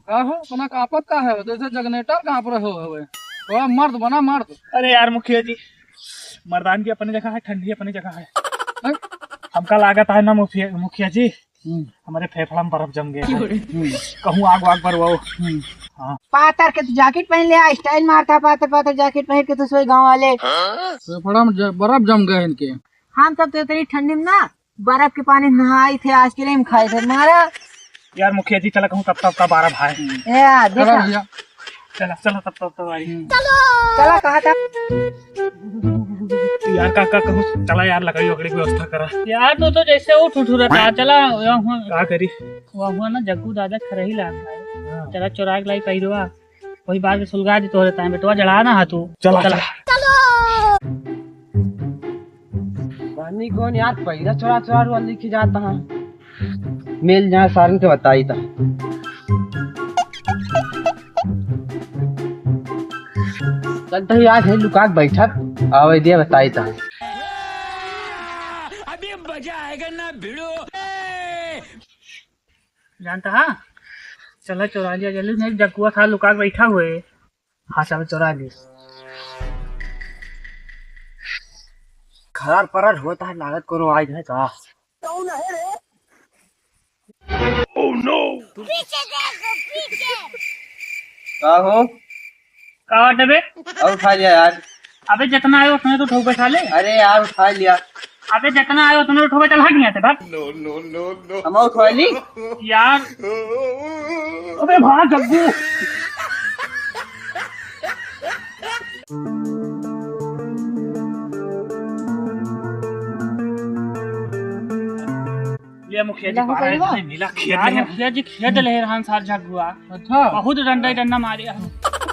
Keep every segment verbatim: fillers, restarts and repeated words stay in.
का हो, इतना कांपत का है? जैसे जनरेटर कांप रहे हो हवे। थोड़ा मर्द बना, मर्द। अरे यार मुखिया जी, मर्दानगी अपनी जगह है, ठंडी अपनी जगह है। हैं? हमका लागत है ना मुखिया, मुखिया जी, हम्म। हमरे फेफड़ा में बर्फ जम गया है। हम्म। कहूँ आग वाग बरवाओ। हम्म। हाँ। पातर के तू जैकेट पहन लिया, स्टाइल मारता पातर पातर जैकेट पहन के तू सोई गाँव वाले। फेफड़ा में ज-, बर्फ जम गए इनके। हम सब तो इतनी ठंडी में ना बर्फ के पानी नहाई थे, आइसक्रीम खाए थे। मारा। यार मुखिया जी, चला कहूँ तब तब का बारह भाई। ए, आ, देखा। चला भैया। चला, चला तब तब तो भाई। हम्म। चला, कहा था। यार काका कहूँ चला यार, लकड़ी वकड़ी की व्यवस्था करा। यार तू तो जैसे उठ उठ रहा था, चला वहाँ हुआ। का करी? वहाँ हुआ ना जग्गू दादा खरही लाग है। हाँ। चला चोरा के लाई पैरवा। वही बात के सुलगा दी तोहरे ताई, बेटवा जड़ा ना हा तू। चला, चला। चला। बहनी कौन यार, पैरा चोरा चोरा रुआ लेके जाता है। मिल जाए सारन के बताई था। चलते ही आज है लुका के बैठक, आवे दिया बताई था। अभी मजा आएगा ना भिड़ो। जानता है, चला चोरा लिया जल्दी, नहीं जग्गुआ था लुका के बैठा हुए। हाँ, चला चोरा लिया। खरार परार होता है, लागत कोनो आइज है का? का हो? का बात है बे? और उठा लिया यार। अबे जितना आयो उतने तो ठोक बैठा ले। अरे यार उठा लिया। अबे जितना आयो उतने तो ठोक बैठा, हट यहाँ से भाग। हम उठा ली। यार। अबे भाग जग्गू। लिया मुखिया जी, मिला हो बारह गइल बा? इतने मिला खेत यार, में। मुखिया जी खेत ले रहन सार झगुआ। अच्छा। बहुत डंडा ही डंडा मारे हम।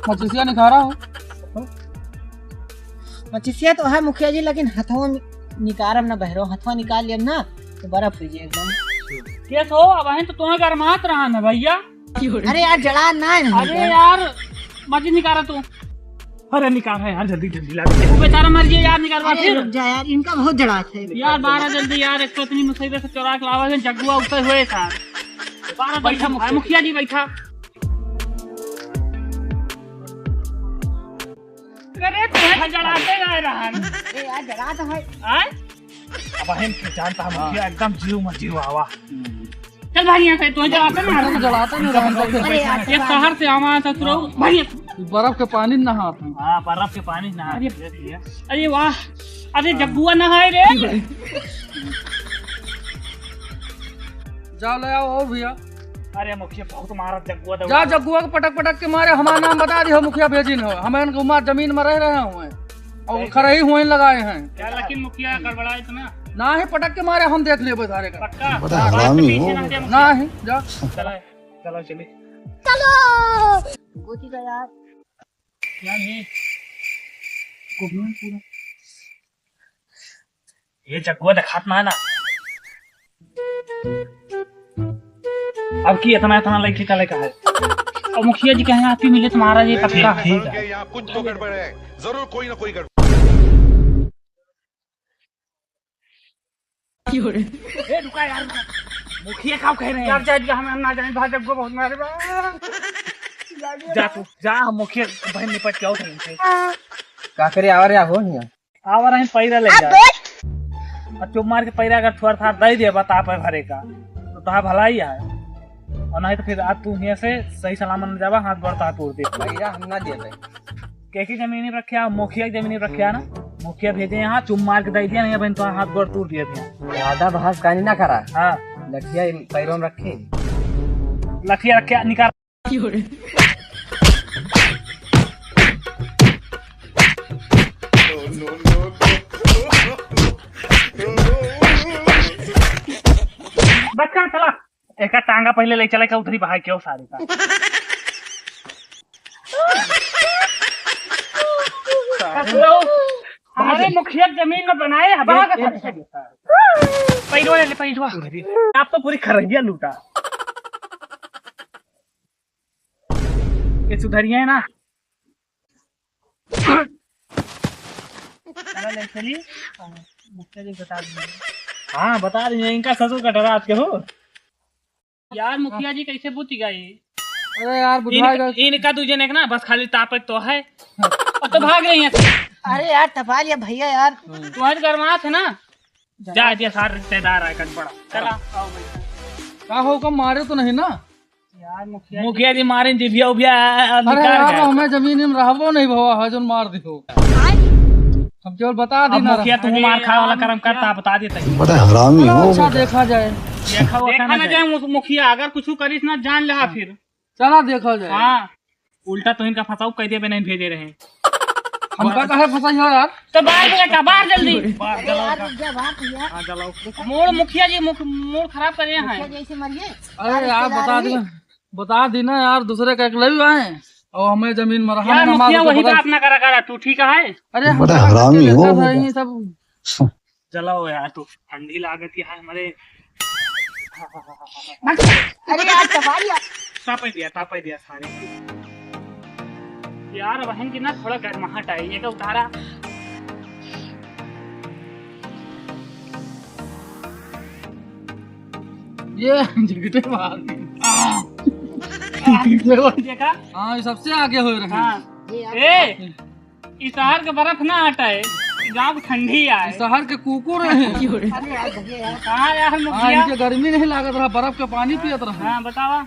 मचिसिया निकारा हो। मचिसिया तो है मुखिया जी, लेकिन हथवा नि-, निकारम ना बहरो, हथवा निकाल लियम ना तो बर्फ हुई जाए एकदम। केस हो, अब अहें तो तुम्हें गरमात रहा ना भैया। अरे यार, जड़ा ना है अरे हमका। यार, मत निकारा तू। अरे निकाल रहे यार, जल्दी जल्दी ला दे। वो बेचारा मर गया यार, निकाल अरे फिर। रुक जा यार, इनका बहुत जड़ात है। यार बारह जल्दी यार, एक तो इतनी मुसीबत से चोरा के लावा है, जग्गुआ उठे हुए था। बारह बैठा जल्दी, मुखिया। मुखिया जी बैठा। अरे तुम्हें जड़ाते जा रहा है। अरे यार, जड़ा तो है। आय? अब हम जानता हम हाँ। मुखिया एकदम जीव में जीव आवा। चल भाई यहाँ से, तो जलाते ना। तो जलाते ना रहन दे। अरे यार, ये शहर से आवा ससुरो, भाई। बर्फ के पानी नहात हैं। हाँ, बर्फ के पानी नहा अरे। अरे वाह, अरे हाँ। जग्गुआ नहाए रे। जाओ ले आओ और भैया। अरे मुखिया बहुत मारा जग्गुआ दौड़ा। जा जग्गुआ के पटक पटक के मारे, हमारा नाम बता दियो मुखिया भेजिन हो, हम इनके उमार जमीन में रह रहे हुए हैं। और खरही हुए लगाए हैं। क्या लेकिन मुखिया गड़बड़ा इतना? ना ही पटक के मारे, हम देख लेबे सारे का। पक्का? बड़ा हरामी हो। ना ही, जा। चला, चला चली। चलो। गोची का यार। क्या है? गोभी पूरा। ये जग्गुआ देखात ना है ना। अब की इतना, इतना लइके चले का है? और मुखिया जी कहे आप ही मिले तुम्हारा ये पक्का है। ठीक है। यहाँ कुछ तो गड़बड़ है, जरूर कोई ना कोई गड़बड़। ए, रुका यार, रुका। मुखिया का कह रहे हैं? यार, जा दिया, हम, हम ना जाने, भाग, जग्गुआ बहुत मारे बा। जा तू, जा, हम मुखिया बहन निपट के आओ थे। का करे आवर या हो हिया? आवर हम पैरा ले जाए। अब चुप मार के पैरा अगर थोड़ा था दे दे बता पे भरे का, तो तहा भलाई है। और नहीं तो फिर आज तू हिया से सही सलामत न जावा, हाथ गोड़ तहा तोड़ दे। पैरा हम ना देते। के की जमीनी रखे आ, मुखिया की जमीनी रखे आ ना, मुखिया भेजे यहाँ, चुप मार के दे दिया, नहीं बहन तो हाथ गोड़ तोड़ दिए थे। ज्यादा बहस कानी ना करा। हाँ। लठिया पैरों में रखे। लठिया रखे, निकाल। बच्चा चला, एका टांगा पहले ले चले का उधरी बहाई के सारे का। हेलो, हमारे मुखिया जमीन में बनाए हवा का। पैरवा ले, पैरवा। आप तो पूरी खरैया लूटा। ये सुधरिया है ना? चला ले चली, मुखिया जी बता देंगे। हाँ, बता देंगे, इनका ससुर का डरा आज के हो। यार, मुखिया जी कैसे बूती गई? अरे यार, बुझा इन, गया। इनका दूजे ने ना, बस खाली तापत तो है। और तो भाग रही है। अरे यार, तपा लिया भैया यार। तुम्हारी गरमात है ना? जा, जा, सार रिश्तेदार आए, कट पड़ा। चला, आओ भाई। का हो, का मारे तो नहीं ना? यार, मुखिया जी। मुखिया जी मारे, जिभिया उभिया अरे निकाल यार, गए। हमें जमीन में रहबो नहीं भवा है, जोन मार दिहो। हम केवल बता अब दी ना मुखिया, रहा। तू मार खाए वाला अरे, करम करता, बता देते हैं। बड़ा हरामी हो अच्छा, बेटा। देखा जाए। देखा हुआ देखा खाना ना जाए। जाए, मुख-, मुखिया अगर कुछ करिस ना, जान ले फिर। चला देखा जाए। हाँ, उल्टा तो इनका फंसाऊ कह दिया, बिना भेजे रहे। हमका काहे फंसाई हो यार? तो बाहर भी रखा, बाहर जल्दी। बाहर जलाओ यार, का। रुक जा, बाहर भैया। हाँ, जलाओ। देखा? मूड मुखिया जी, मुख-, मूड खराब कर रहे हैं। मुखिया जी ऐसे मरिए। अरे यार, बता रिश्तेदार दी ना, बता दी ना यार, दूसरे का एक लई आए और हमें जमीन में रहा यार, ना, मुखिया हमारे को वही बता। बात ना करा करा, तू ठीक है? अरे बड़ा हमारा हरामी बच्चे हो जैसा बेटा। है, ये सब। जलाओ यार, तू ठंडी लागत है हमारे। अरे यार, तबाही यार। तापे दिया, तापे दिया सारे। यार, बहन की ना थोड़ा गर्माहट आई, ये तो उतारा। ये झिगटे मार दी। देखा? हाँ, ये सबसे आगे हो रहे हैं। हाँ। ये यार ए, ई शहर के बर्फ ना हटाए, ई गाँव के ठंडी आए। ई शहर के कुकुर हैं। अरे यार, भैया यार। कहाँ यार हाँ, मुखिया? इनके गर्मी नहीं लागत रहा, बर्फ के पानी पियत रहा। हाँ, बतावा।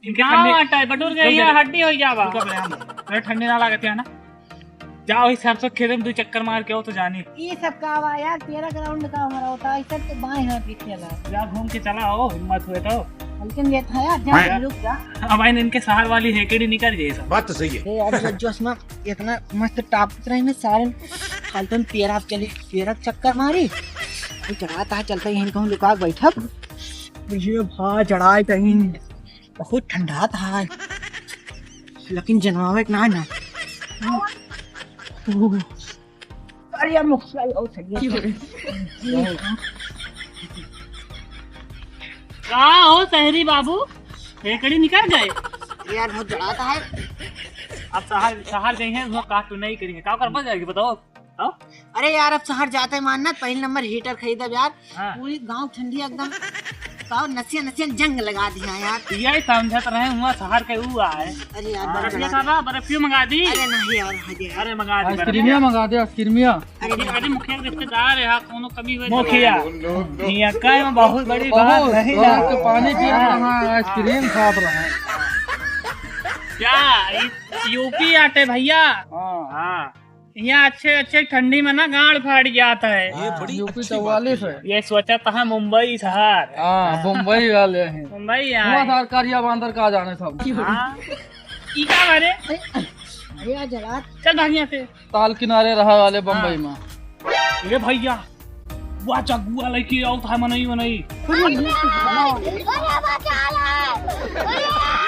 इनके गाँव ठंडी हटाए, बटुर गई है, हड्डी हो जावा। रुको, अरे ठंडी ना लागत है ना? जाओ, इस सरसों के खेत में दो चक्कर मार के आओ तो जानी। ई सब का बा यार, तेरा ग्राउंड का हमारा होता है, ई सब तो बाएं हाथ के खेला है। जा घूम के चला आओ, हिम्मत हुए तो। लेकिन ये था यार, जा, जा। रुक जा। अब आइन इनके शहर वाली हेकड़ी निकल जाए सब। बात तो सही है। ए, अब जो असमा इतना मस्त टापत रहे में सारे, कल तुम तेरा के लिए तेरा चक्कर मारी। वो चढ़ाता है, चलते ही कहूँ लुका के बैठब। ये भा चढ़ाए कहीं, बहुत ठंडा था, लेकिन जनवावे के ना ना। अरे यार, मुखिया, ये और सही है। का हो शहरी बाबू, हेकड़ी निकल गए? अरे यार, बहुत जड़ात है। अब शहर, शहर गई है, वहाँ का तो नहीं करी है, का कर बच जाएगी, बताओ। हाँ? अरे यार, अब शहर जाते मानना, पहले नंबर हीटर खरीदब यार। हाँ। पूरी गाँव ठंडी एकदम। का नसिया नसिया जंग लगा दिया यार। यही समझत रहे हुआ शहर के ऊ आए। अरे यार, हाँ, बड़ा ये जड़ा। साला बर्फियो मंगा दी। अरे नहीं यार, हजे यार। अरे मंगा दी, आइसक्रीमिया मंगा दे, आइसक्रीमिया। अरे अरे, नहीं। अरे मुखिया के रिश्तेदार है, हाँ, कोनो कमी हुए तो मुखिया। ये कई में बहुत बड़ी बात ओहो, नहीं ना। के पानी पियत रहा, आइसक्रीम खात रहा। क्या? ये यूपी आटे भैया। हाँ। हाँ। यहाँ अच्छे अच्छे ठंडी में ना गांड फाट जाता है। ये हाँ, बड़ी यूपी अच्छी बात चौवालीस कही है। ये सोचा था मुंबई शहर। हाँ, मुंबई वाले हैं। मुंबई यहाँ हुआ है। था करिया बांदर का जाने सब। हाँ। ई का मारे? अरे यार जलात। चल भाग यहाँ से। ताल किनारे रहा वाले बम्बई हाँ। में। ए भैया, वाह जगुआ लेके आओ था मनई मनई। अरे बचा ले।